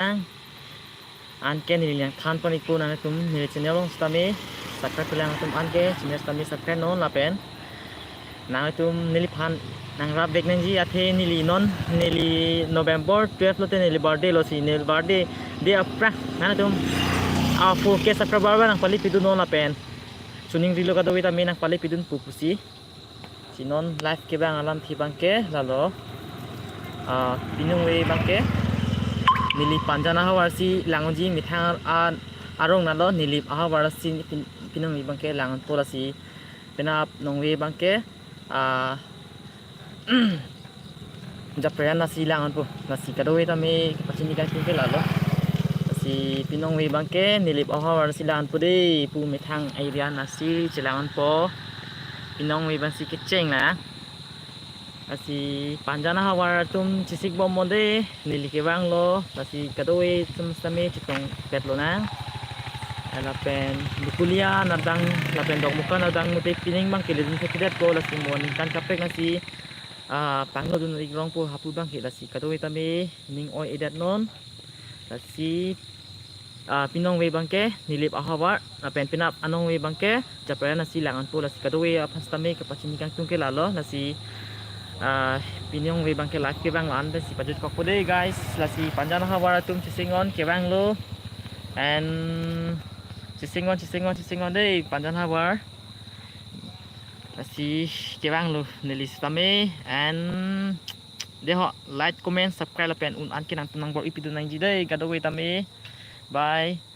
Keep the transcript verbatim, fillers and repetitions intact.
Ang anke neli nangthan pon-ikpo, nangtum neli channel along sitame subscribe lang atum, anke channel sitame subscribe non lapen nangtum neliphan nangrap vek nangji, athe neli non, neli November twelve lote neli birthday lo, si neli birthday day aphrang nangtum a four K subscriber ba nangpale pidun non lapen chuning rilo kadokave tame nangpale pidun pu pusi. Si non live kevang alamthe abangke lalo. Ah, pinongve abangke neli Panjan ahavar si lang-unji, methang a-, arong nalo, neli ahavar si pin-, pinongve abangke lang-unpo, lasi penap nongve abangke, ah, Japrian asi lang-unpo, lasi kadokave tame kepachini kangtung ke lalo. Lasi pinongve abangke neli ahavar si lang-unpo dei pu, methang area asi chelang-unpo. Pinongve abangsi kecheng na. Lasi Panjan ahavar atum chesik bom mo dei, neli kevanglo, lasi kadokave atum sitame chetongpet lonang. Lapen Dukulia nadang lapen Dokmoka nadang mute pining abangke ledun thekthedetpo, lasi mo ningkan kaprek asi, ah, panglodun-ik rongpo hapu abangke, lasi kadokave tame ning oi-edet non. Lasi, ah, pinongve abangke neli ahavar, lapen penap anongve abangke Japrian asi lang-unpo, lasi kadokave aphan sitame kepachini kangtung ke lalo. Lasi, ah, pinongve abangke live kevang la-an pensi pajutkokpo dei guys. Lasi Panjan ahavar atum chesik-on, kevanglo. And chesik-on, chesik-on, chesik-on dei Panjan ahavar. Lasi kevanglo neli sitame, and dei ho, like, comment, subscribe lapen un-an ke nangtum nangbor-ipidun nangji dei kadokave tame. Bye.